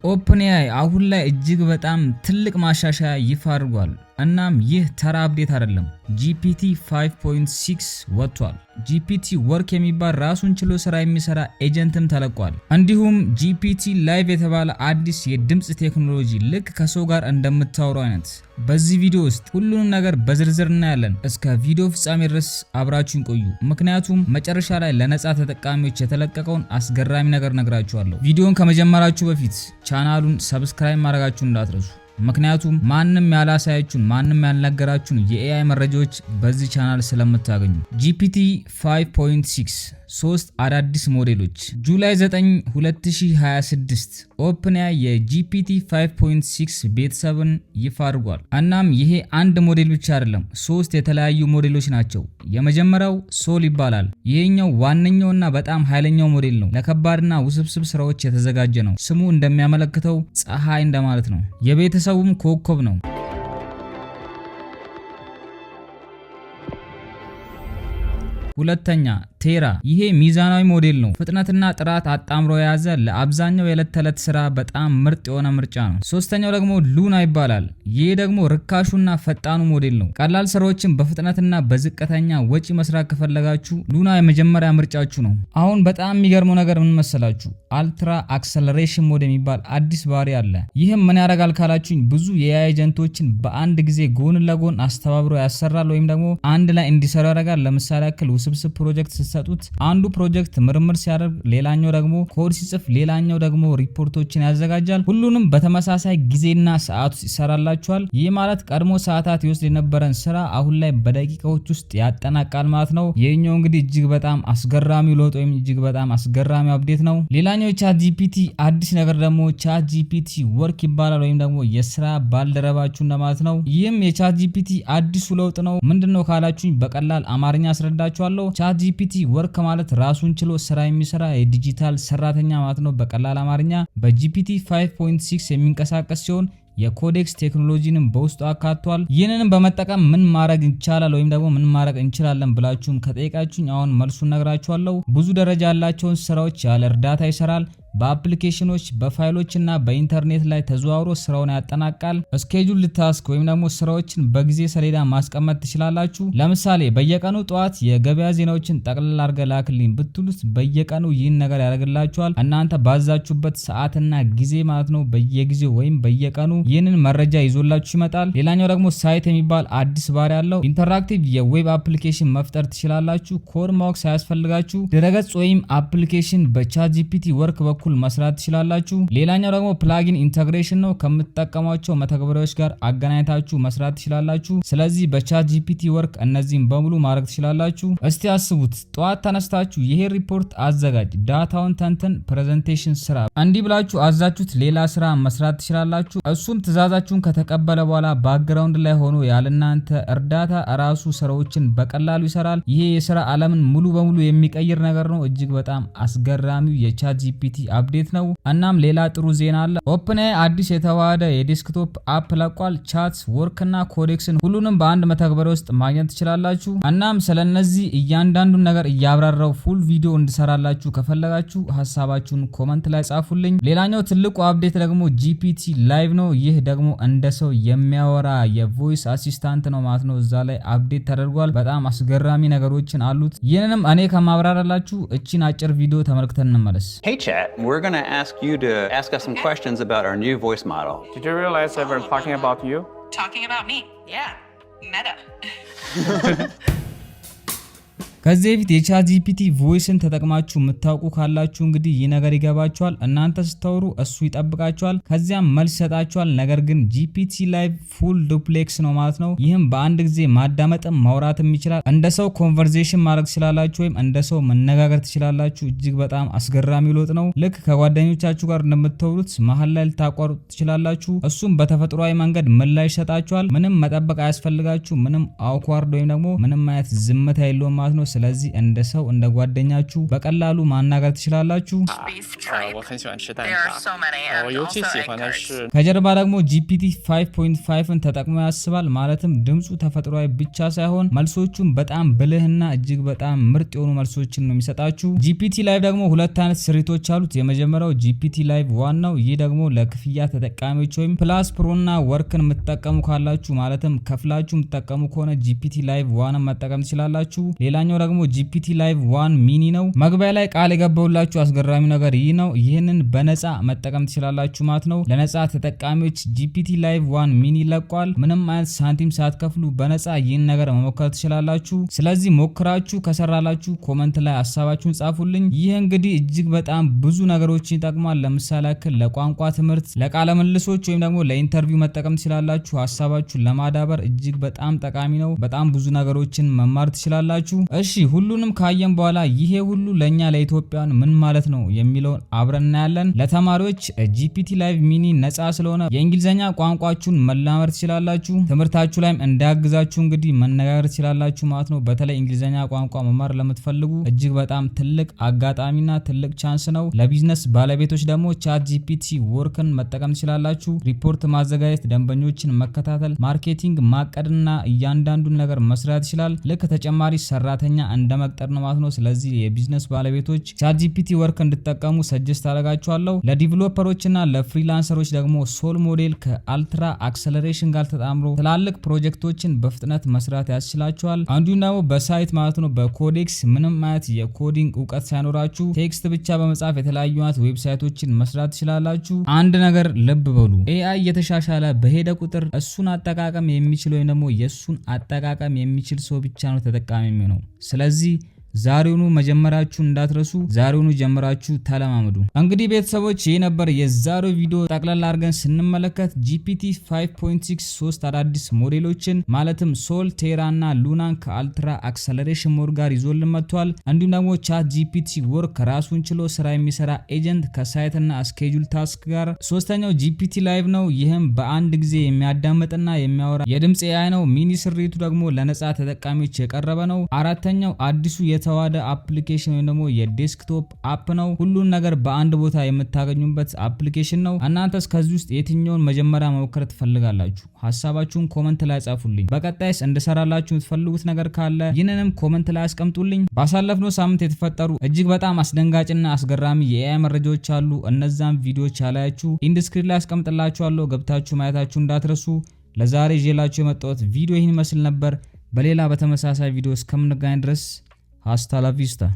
OpenAI አሁን ላይ እጅግ በጣም ትልቅ ማሻሻያ ይፋ አድርጓል። እናም ይህ ተራ update አይደለም። GPT 5.6 ወጥቷል። GPT Work የሚባል ራሱን ችሎ ስራ የሚሰራ agent ም ተለቋል። እንዲሁም GPT Live የተባለ አዲስ የድምፅ ቴክኖሎጂ፣ ልክ ከሰው ጋር እንደምታወሩ አይነት። በዚህ ቪዲዮ ውስጥ ሁሉንም ነገር በዝርዝር እናያለን። እስከ ቪዲዮ ፍጻሜ ድረስ አብራችሁን ቆዩ፣ ምክንያቱም መጨረሻ ላይ ለነፃ ተጠቃሚዎች የተለቀቀውን አስገራሚ ነገር እነግራችኋለሁ። ቪዲዮን ከመጀመራችሁ በፊት ቻናሉን subscribe ማድረጋችሁን እንዳትረሱ። ምክንያቱም ማንም ያላሳያችሁን፣ ማንም ያልነገራችሁን የ AI መረጃዎች በዚህ ቻናል ስለምታገኙ። GPT 5.6፣ ሶስት አዳዲስ ሞዴሎች። July 9 2026 OpenAI የ GPT 5.6 ቤተሰብን ይፋ አድርጓል። እናም ይሄ አንድ ሞዴል ብቻ አይደለም፣ ሶስት የተለያዩ ሞዴሎች ናቸው። የመጀመሪያው Sol ይባላል። ይሄኛው ዋነኛውና በጣም ኃይለኛው ሞዴል ነው። ለከባድና ውስብስብ ስራዎች የተዘጋጀ ነው። ስሙ እንደሚያመለክተው ፀሐይ እንደማለት ነው። የቤተሰቡም ኮከብ ነው። ሁለተኛ Terra፣ ይሄ ሚዛናዊ ሞዴል ነው። ፍጥነትና ጥራት አጣምሮ የያዘ፣ ለአብዛኛው የዕለት ተዕለት ስራ በጣም ምርጥ የሆነ ምርጫ ነው። ሶስተኛው ደግሞ Luna ይባላል። ይህ ደግሞ ርካሹና ፈጣኑ ሞዴል ነው። ቀላል ስራዎችን በፍጥነትና በዝቅተኛ ወጪ መስራት ከፈለጋችሁ Luna የመጀመሪያ ምርጫችሁ ነው። አሁን በጣም የሚገርመው ነገር ምን መሰላችሁ? Ultra Acceleration Mode የሚባል አዲስ ባህሪ አለ። ይህም ምን ያደርጋል ካላችሁኝ ብዙ የ AI agent ኦችን በአንድ ጊዜ ጎን ለጎን አስተባብሮ ያሰራል ወይም ደግሞ አንድ ላይ እንዲሰሩ ያደርጋል። ለምሳሌ ያክል ውስብስብ ፕሮጀክት ስትሰጡት አንዱ ፕሮጀክት ምርምር ሲያደርግ፣ ሌላኛው ደግሞ ኮድ ሲጽፍ፣ ሌላኛው ደግሞ ሪፖርቶችን ያዘጋጃል። ሁሉንም በተመሳሳይ ጊዜና ሰዓት ውስጥ ይሰራላችኋል። ይህ ማለት ቀድሞ ሰዓታት ይወስድ የነበረን ስራ አሁን ላይ በደቂቃዎች ውስጥ ያጠናቃል ማለት ነው። ይህኛው እንግዲህ እጅግ በጣም አስገራሚው ለውጥ ወይም እጅግ በጣም አስገራሚ update ነው። ሌላኛው የ ChatGPT አዲስ ነገር ደግሞ ChatGPT Work ይባላል ወይም ደግሞ የስራ ባልደረባችሁ እንደማለት ነው። ይህም የ ChatGPT አዲሱ ለውጥ ነው። ምንድነው ካላችሁኝ በቀላል አማርኛ አስረዳችኋለሁ። ChatGPT Work ማለት ራሱን ችሎ ስራ የሚሰራ የዲጂታል ሰራተኛ ማለት ነው። በቀላል አማርኛ በ GPT 5.6 የሚንቀሳቀስ ሲሆን የ Codex ቴክኖሎጂንም በውስጡ አካቷል። ይህንንም በመጠቀም ምን ማድረግ ይቻላል ወይም ደግሞ ምን ማድረግ እንችላለን ብላችሁም ከጠየቃችሁኝ አሁን መልሱን ነግራችኋለሁ። ብዙ ደረጃ ያላቸውን ስራዎች ያለ እርዳታ ይሰራል። በአፕሊኬሽኖች፣ በፋይሎች እና በኢንተርኔት ላይ ተዘዋውሮ ስራውን ያጠናቃል። Schedule task ወይም ደግሞ ስራዎችን በጊዜ ሰሌዳ ማስቀመጥ ትችላላችሁ። ለምሳሌ በየቀኑ ጠዋት የገበያ ዜናዎችን ጠቅልል አድርገህ ላክልኝ ብትሉት በየቀኑ ይህን ነገር ያደርግላችኋል። እናንተ ባዛችሁበት ሰዓትና ጊዜ ማለት ነው። በየጊዜው ወይም በየቀኑ ይህንን መረጃ ይዞላችሁ ይመጣል። ሌላኛው ደግሞ site የሚባል አዲስ ባህሪ ያለው interactive የ web application መፍጠር ትችላላችሁ። ኮድ ማወቅ ሳያስፈልጋችሁ ድረገጽ ወይም application በ ChatGPT Work በኩል መስራት ትችላላችሁ። ሌላኛው ደግሞ plugin integration ነው። ከምትጠቀሟቸው መተግበሪያዎች ጋር አገናኝታችሁ መስራት ትችላላችሁ። ስለዚህ በ ChatGPT Work እነዚህን በሙሉ ማድረግ ትችላላችሁ። እስቲ አስቡት፣ ጠዋት ተነስታችሁ ይሄ ሪፖርት አዘጋጅ፣ data ውን ተንትን፣ presentation ስራ እንዲህ ብላችሁ አዛችሁት ሌላ ስራ መስራት ትችላላችሁ። እሱም ትዕዛዛችሁን ከተቀበለ በኋላ background ላይ ሆኖ ያለእናንተ እርዳታ ራሱ ስራዎችን በቀላሉ ይሰራል። ይሄ የስራ ዓለምን ሙሉ በሙሉ የሚቀይር ነገር ነው። እጅግ በጣም አስገራሚው የ ChatGPT update ነው። እናም ሌላ ጥሩ ዜና አለ። OpenAI አዲስ የተዋሃደ የ desktop app ለቋል። Chat፣ Work እና Codex ን ሁሉንም በአንድ መተግበሪያ ውስጥ ማግኘት ትችላላችሁ። እናም ስለነዚህ እያንዳንዱን ነገር እያብራራው full ቪዲዮ እንድሰራላችሁ ከፈለጋችሁ ሀሳባችሁን comment ላይ ጻፉልኝ። ሌላኛው ትልቁ update ደግሞ GPT Live ነው። ይህ ደግሞ እንደ ሰው የሚያወራ የ voice assistant ነው ማለት ነው። እዛ ላይ update ተደርጓል። በጣም አስገራሚ ነገሮችን አሉት። ይህንንም እኔ ከማብራራላችሁ እቺን አጭር ቪዲዮ ተመልክተን እንመለስ። Hey, Chat, we're going to ask you to ask us some questions about our new voice model. Did you realize they were talking about you? Talking about me? Yeah. Meta. ከዚህ በፊት የ ChatGPT voice ን ተጠቅማችሁ የምታውቁ ካላችሁ እንግዲህ ይህ ነገር ይገባችኋል። እናንተ ስታወሩ እሱ ይጠብቃችኋል፣ ከዚያም መልስ ይሰጣችኋል። ነገር ግን GPT Live full duplex ነው ማለት ነው። ይህም በአንድ ጊዜ ማዳመጥም ማውራትም ይችላል። እንደ ሰው conversation ማድረግ ትችላላችሁ፣ ወይም እንደ ሰው መነጋገር ትችላላችሁ። እጅግ በጣም አስገራሚ ለውጥ ነው። ልክ ከጓደኞቻችሁ ጋር እንደምታወሩት መሀል ላይ ልታቋርጡ ትችላላችሁ። እሱም በተፈጥሯዊ መንገድ ምላሽ ይሰጣችኋል። ምንም መጠበቅ አያስፈልጋችሁ። ምንም awkward ወይም ደግሞ ምንም አይነት ዝምታ የለውም ማለት ነው። ስለዚህ እንደ ሰው እንደ ጓደኛችሁ በቀላሉ ማናገር ትችላላችሁ። Beef 呃， tripe. 我很喜欢吃蛋 There are 挞。 so many, 呃， and 我尤其 also 喜 egg 欢的 tarts. 是 ከጀርባ ደግሞ GPT 5.5ን ተጠቅሞ ያስባል። ማለትም ድምፁ ተፈጥሯዊ ብቻ ሳይሆን መልሶቹም በጣም ብልህና እጅግ በጣም ምርጥ የሆኑ መልሶችን ነው የሚሰጣችሁ። GPT Live ደግሞ ሁለት አይነት ስሪቶች አሉት። የመጀመሪያው GPT Live 1 ነው። ይህ ደግሞ ለክፍያ ተጠቃሚዎች ወይም Plus፣ Pro እና Work ን የምትጠቀሙ ካላችሁ፣ ማለትም ከፍላችሁ የምትጠቀሙ ከሆነ GPT Live 1 ን መጠቀም ትችላላችሁ። ሌላኛው ደግሞ GPT Live 1 Mini ነው። መግቢያ ላይ ቃል የገባሁላችሁ አስገራሚው ነገር ይህ ነው። ይህንን በነፃ መጠቀም ትችላላችሁ ማለት ነው። ለነፃ ተጠቃሚዎች GPT Live 1 Mini ለቋል። ምንም አይነት ሳንቲም ሳትከፍሉ በነፃ ይህን ነገር መሞከር ትችላላችሁ። ስለዚህ ሞክራችሁ ከሰራላችሁ comment ላይ ሀሳባችሁን ጻፉልኝ። ይህ እንግዲህ እጅግ በጣም ብዙ ነገሮችን ይጠቅማል። ለምሳሌ ያክል ለቋንቋ ትምህርት፣ ለቃለ ምልልሶች ወይም ደግሞ ለ interview መጠቀም ትችላላችሁ። ሀሳባችሁን ለማዳበር እጅግ በጣም ጠቃሚ ነው። በጣም ብዙ ነገሮችን መማር ትችላላችሁ። እሺ፣ ሁሉንም ካየን በኋላ ይሄ ሁሉ ለእኛ ለኢትዮጵያውያን ምን ማለት ነው የሚለውን አብረን እናያለን። ለተማሪዎች GPT Live Mini ነፃ ስለሆነ የእንግሊዝኛ ቋንቋችሁን መላመድ ትችላላችሁ። ትምህርታችሁ ላይም እንዲያግዛችሁ እንግዲህ መነጋገር ትችላላችሁ ማለት ነው። በተለይ እንግሊዝኛ ቋንቋ መማር ለምትፈልጉ እጅግ በጣም ትልቅ አጋጣሚና ትልቅ chance ነው። ለቢዝነስ ባለቤቶች ደግሞ ChatGPT Work ን መጠቀም ትችላላችሁ። ሪፖርት ማዘጋጀት፣ ደንበኞችን መከታተል፣ marketing ማቀድና እያንዳንዱን ነገር መስራት ይችላል። ልክ ተጨማሪ ሰራተኛ እንደ መቅጠር ነው ማለት ነው። ስለዚህ የቢዝነስ ባለቤቶች ChatGPT Work እንድትጠቀሙ suggest አደርጋችኋለሁ። ለ developer ኦች እና ለ freelancer ኦች ደግሞ Sol model ከ Ultra Acceleration ጋር ተጣምሮ ትላልቅ ፕሮጀክቶችን በፍጥነት መስራት ያስችላችኋል። እንዲሁም ደግሞ በ site ማለት ነው በ Codex ምንም አይነት የ coding እውቀት ሳይኖራችሁ text ብቻ በመጻፍ የተለያዩ አይነት website ኦችን መስራት ትችላላችሁ። አንድ ነገር ልብ በሉ፣ AI እየተሻሻለ በሄደ ቁጥር እሱን አጠቃቀም የሚችል ወይም ደግሞ የእሱን አጠቃቀም የሚችል ሰው ብቻ ነው ተጠቃሚ የሚሆነው። ስለዚህ ዛሬውኑ መጀመራችሁን እንዳትረሱ። ዛሬውኑ ጀምራችሁ ተለማመዱ። እንግዲህ ቤተሰቦች፣ ይህ ነበር የዛሬው ቪዲዮ። ጠቅላላ አድርገን ስንመለከት GPT 5.6 ሶስት አዳዲስ ሞዴሎችን ማለትም Sol፣ Terra እና Luna ን ከ Ultra Acceleration Mode ጋር ይዞልን መጥቷል። እንዲሁም ደግሞ ChatGPT Work ራሱን ችሎ ስራ የሚሰራ agent ከ site እና schedule task ጋር። ሶስተኛው GPT Live ነው። ይህም በአንድ ጊዜ የሚያዳምጥና የሚያወራ የድምፅ AI ነው። Mini ስሪቱ ደግሞ ለነፃ ተጠቃሚዎች የቀረበ ነው። አራተኛው አዲሱ የተዋሃደ application ወይም ደግሞ የ desktop app ነው። ሁሉን ነገር በአንድ ቦታ የምታገኙበት application ነው። እናንተስ ከዚህ ውስጥ የትኛውን መጀመሪያ መሞከር ትፈልጋላችሁ? ሀሳባችሁን comment ላይ ጻፉልኝ። በቀጣይስ እንድሰራላችሁ የምትፈልጉት ነገር ካለ ይህንንም comment ላይ አስቀምጡልኝ። ባሳለፍነው ሳምንት የተፈጠሩ እጅግ በጣም አስደንጋጭና አስገራሚ የ AI መረጃዎች አሉ። እነዛን ቪዲዮዎች ያላያችሁ end screen ላይ አስቀምጥላችኋለሁ። ገብታችሁ ማየታችሁ እንዳትረሱ። ለዛሬ ይዤላችሁ የመጣሁት ቪዲዮ ይህን ይመስል ነበር። በሌላ በተመሳሳይ ቪዲዮ እስከምንገናኝ ድረስ hasta la vista.